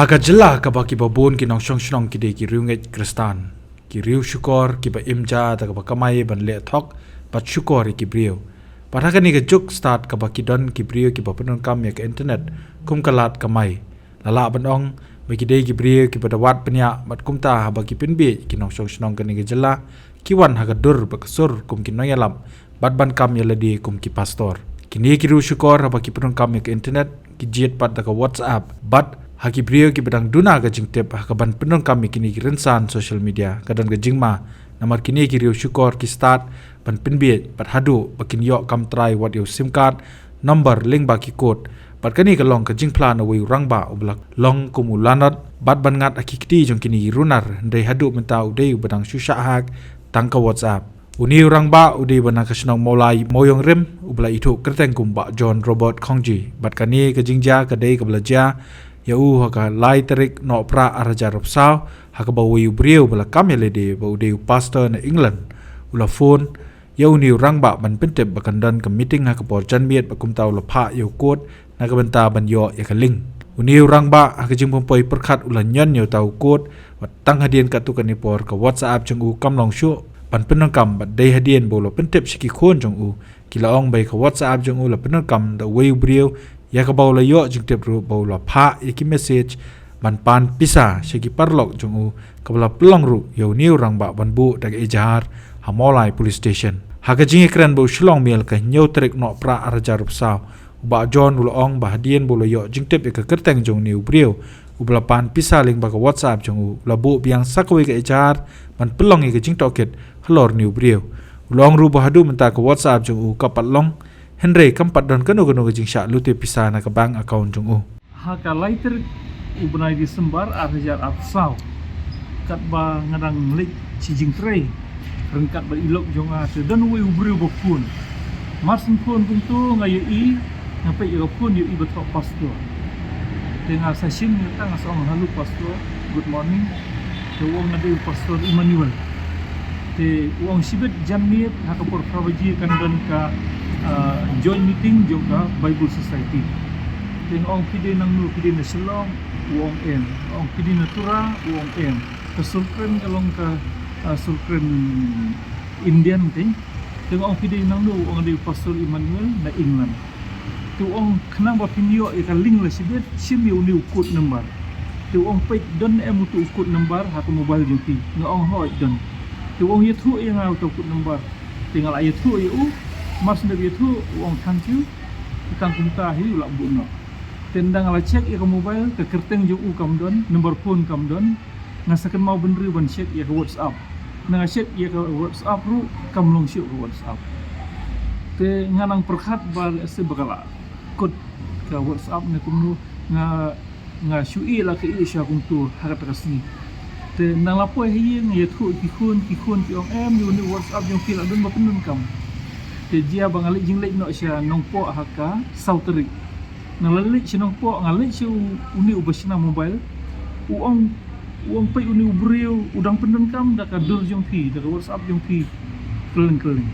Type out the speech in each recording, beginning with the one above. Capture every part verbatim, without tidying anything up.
Ha ka jylla kaba kiba bun ki nongshong shnong ki dei ki riewngeit Khristan, ki riew shukor kiba im ja da kaba kamai ban leh thok bad shukor ïa ki briew. Bad ha kane ka juk stad kaba ki don ki briew kiba pyndonkam ïa ka internet kum ka lad kamai, la lah ban ong ba ki dei ki briew kiba da wad bniah, bad kumta haba ki pynbiej ki nongshong shnong kane ka jylla ki wan ha ka dur bad ka sur kum ki nongïalap bad ban kam ïa lade kum ki pastor. Kine ki riew shukor haba ki pyndonkam ïa ka internet ki jied pat da ka WhatsApp, bad ha ki briew kiba dang duna ka jingtip ha kaban pyndonkam ïa kine ki rynsan social media ka don ka jingma, namar kine ki riew shukor ki stad ban pynbiej bad haduh ba kin ïoh kam trai wat ïa u sim card, number lyngba ki code. Bad kane ka long ka jingphla na uwei u rangbah uba la long kum u lanot bad ban ngat ha ki kti jong kine ki runar, hynrei haduh mynta u dei uba dang shu shah hack tang ka WhatsApp. Une u rangbah u dei uba na ka shnong Mawlai Mawiong Rim uba la ithuh kyrteng kum Bah John Robert Khongji. Bad kane ka jingjia ka dei kaba la jia ïa u ha ka lai tarik Nohprah ar hajar arphew saw, ha kaba uwei u briew ba la kam ïa lade ba u dei u pastor na England u la phone ïa une u rangbah ban pyntip ba kan don ka meeting ha ka por janmiet, bad kumta u la phah ïa u code na ka bynta ban ïoh ïa ka link. Une u rangbah ha ka jingpynpoi pyrkhat u la ñion ïa uta u code, bad tang hadien katto katne por ka WhatsApp jong u kam long shuh ban pyndonkam, bad dei hadien ba u la pyntip sha ki khun jong u, ki la ong ba ïa ka WhatsApp jong u la pyndonkam da uwei u briew ïa kaba u la ïoh jingtip ruh ba u la phah ïa ki message ban pan pisa sha ki paralok jong u, kaba la pynlong ruh ïa une u rangbah ban buh da ka ejahar ha Mawlai Police Station. Ha ka jingïakren bad u Shillong Mail ka hynñiew tarik Nohprah ar hajar arphew saw, u Bah John u la ong ba hadien ba u la ïoh jingtip ïa ka kyrteng jong une u briew uba la pan pisa lyngba ka WhatsApp jong u, u la buh biang sa kawei ka ejahar ban pynlong ïa ka jingtohkit halor une u briew. U la ong ruh ba haduh mynta ka WhatsApp jong u ka pat long, hynrei kam pat don kano kano ka jingshah lute pisa na ka bank account jong u. Ha ka lai tarik u bnai December ar hajar arphew saw, katba nga dang leit sha jingtrei ryngkat bad i lok jong nga, te don uwei u briew ba phone. Mar syn phone kumto nga ïohi, nga peit ïa ka phone, ïohi ba thoh pastor. Te nga sa shim, nga sa ong, "Hello pastor, good morning." Te u ong, "Nga dei u pastor Emmanuel." Te u ong, "Shibit janmiet ha ka por phra baje kan don ka, ah, joint meeting jong ka Bible Society." Te nga ong, "Phi dei nangno, phi dei na Shillong?" U ong, "Em." Nga ong, "Phi dei na Tura?" U ong, "Em." Ka sur kren ka long ka, ah, sur kren Indian te. Te nga ong, "Phi dei nangno?" U ong, "Dei Pastor Emmanuel na England." Te u ong, "Khnang ba phin ïoh ïa ka link la shibit, shim ïa une u code number." Te u ong, "Peit, don em uto u code number ha ka mobile jong phi?" Nga ong, "Hooid, don." Te u ong, "Ïathuh ïa nga uto u code number." Te nga la ïathuh ïa u. Mar shu dep ïathuh, u ong, "Thank you." Te tang kumta hi u la buh noh. Te ynda nga la check ïa ka mobile, ka kyrteng jong u kam don, number phone kam don. Nga sa kynmaw bynriew ban check ïa ka WhatsApp. Ynda nga check ïa ka WhatsApp ruh kam long shuh ka WhatsApp. Te nga nang pyrkhat ba lehse ba ka la kut ka WhatsApp ne kumno, nga, nga shu ïeh la ka ïeh sha kumto ha kata ka sngi. Te ynda la poi ha ïing, nga ïathuh ki khun, ki khun ki ong, "Em, ïa une u WhatsApp jong phi la don ba pyndonkam." Te jia ba nga leit jingleit noh sha Nongpoh ha ka saw tarik. Nga la leit sha Nongpoh, nga leit sha u, une uba shna mobile. U ong, u ong, "Peit, une u briew u dang pyndonkam da ka dur jong phi, da ka WhatsApp jong phi kylleng kylleng."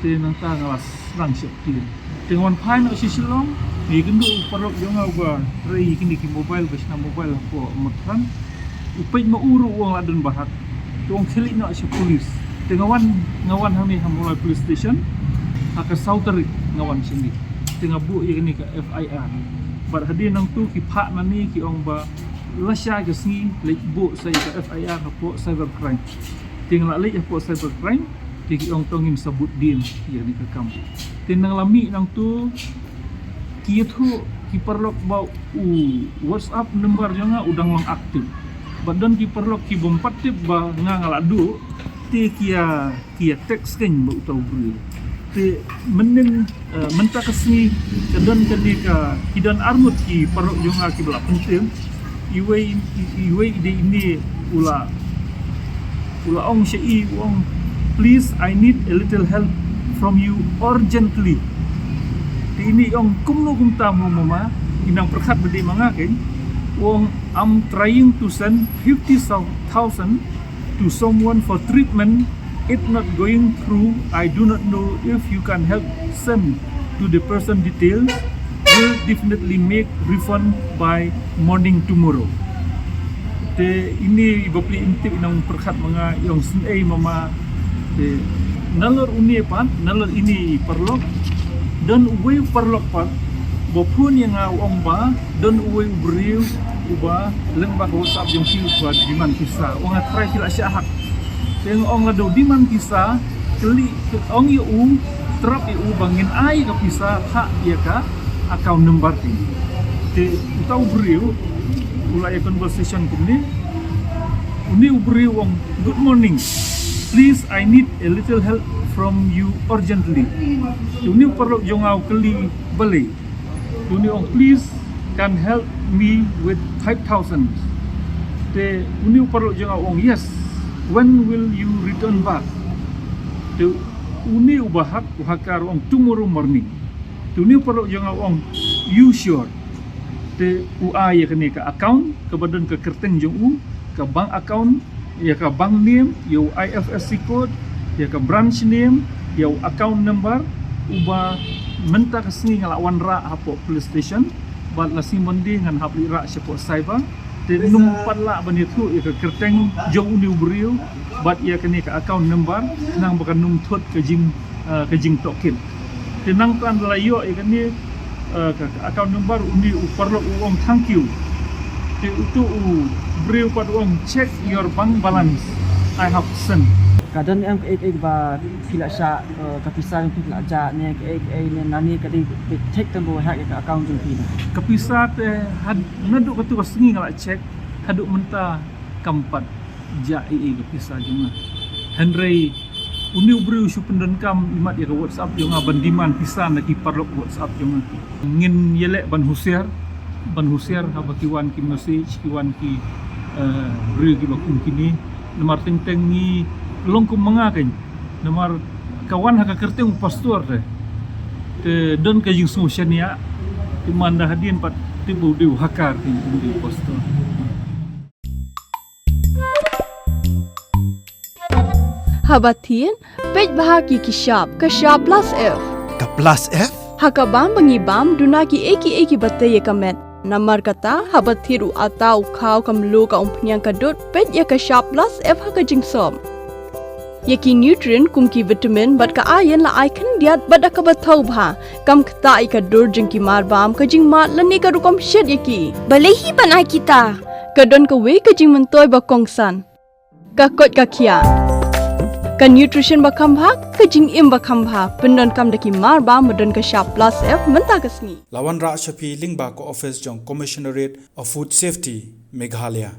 Te nangta nga la sdang sheptieng. Te nga wan phai noh sha Shillong, nga ïakynduh u paralok jong nga uba trei ïa kine ki mobile, ba shna mobile hapoh Martrand. U peit ma u ruh u ong la don ba hack. Te u ong khie leit noh sha police. Te nga wan, nga wan hangne ha Mawlai Police Station. Ha ka saw tarik nga wan shane. Te nga buh ïa kane ka F I R. Bad hadien nangto ki phah nangne ki ong ba lashai ka sngi leit buh sa ïa ka F I R hapoh cyber crime. Te nga la leit hapoh cyber crime. Te ki ong to ngin sa bud dien ïa kane ka kam. Te nang la mih nangto ki ïathuh ki paralok ba u WhatsApp number jong nga u dang long active. Bad don ki paralok ki bym pat tip ba nga nga la duh, te ki ïa, ki ïa text kein ba uta u briew. Te mynnin, eh, mynta ka sngi ka don kane ka, ki don arngut ki paralok jong nga kiba la pynthiem. Iwei, i-, iwei i dei ine u la, u la ong sha i, u ong, "Please, I need a little help from you urgently." Te ine i ong, "Kumno kumta mo mama?" I nang pyrkhat ba dei ma nga kein. U ong, "I'm trying to send fifty thousand to someone for treatment. It's not going through. I do not know if you can help send to the person details." Will definitely make refund by morning tomorrow. Te ine i bapli im tip i nang pyrkhat ma nga, i ong sngewsih mama. Te nalor une pat, nalor ine i paralok, don uwei u paralok pat ba phone ïa nga u ong ba don uwei u briew uba lyngba ka WhatsApp jong phi uba demand pisa. U ong nga trai phi la shah hack. Te nga ong lada u demand pisa, kylli, ong ïa u, trap ïa u ba ngin ai ka pisa ha ïa ka account number phi. Te uta u briew u la ïa conversation kumne. Une u briew u ong, "Good morning. Please, I need a little help from you urgently." Te une u paralok jong nga u kylli balei. Te une u ong, "Please, can help me with five thousand." Te une u paralok jong nga u ong, "Yes. When will you return back?" Te une uba hack, u hacker u ong, "Tomorrow morning." Te une u paralok jong nga u ong, "You sure?" Te u ai ïa kane ka account kaba don ka kyrteng jong u, ka bank account, ïa ka bank name, ïa u I F S C code, ïa ka branch name, ïa u account number, uba mynta ka sngi nga la wanrah hapoh police station, bad la sngi Monday ngan hap leit rah shapoh cyber. Te ym pat lah ban ïathuh ïa ka kyrteng jong une u briew bad ïa kane ka account number, khnang ba kan ym thut ka jing, eh, ka jingtohkit. Te nangta ynda la ïoh ïa kane, eh, ka, ka account number, une u paralok u ong, "Thank you." Te utu u briew pat u ong, "Check your bank balance. I have sent." Ka don em kaei kaei ba phi la shah, eh, ka pisa jong phi la jah ne kaei kaei ne, nangne ka dei beit thik tang ba hack ïa ka account jong phi na? Ka pisa te had, naduh katu ka sngi nga la check, haduh mynta kam pat jah ei ei ka pisa jong nga. Hynrei une u briew u shu pyndonkam imat ïa ka WhatsApp jong nga ban demand pisa na ki paralok WhatsApp jong nga. Ngin ïaleh ban husiar, ban husiar haba ki wan ki message, ki wan ki, eh, briew kiba kum kine. Namar teng teng ngi long kum ma nga keiñ. Namar ka wan ha ka kyrteng u pastor te. Te don ka jingsngew shaniah, te man da hadien pat te ba u dei u hacker te u dei u pastor. Haba thied, peit bha ki ki shap, ka shap plus F. Ka plus F? Ha ka bam ba ngi bam, duna kiei kiei kiba tei ïa ka met. Namar kata, haba thied u atta, u khaw, ka mluh, ka umphniang, ka dud, peit ïa ka shap plus F ha ka jingsop. Ïa ki nutrient kum ki vitamin bad ka iron la ai khyndiat bad da kaba thaw bha. Kam ktah ïa ka dur jong ki mar bam, ka jingmad lane ka rukom shet ïa ki. Balei hi ban ai kita? Ka don kawei ka jingmyntoi ba kongsan. Ka koit ka khiah. Ka nutrition ba kham bha, ka jingim ba kham bha. Pyndonkam da ki mar bam ba don ka shap plus F mynta ka sngi. La wanrah sha phi lyngba ka office jong Commissionerate of Food Safety, Meghalaya.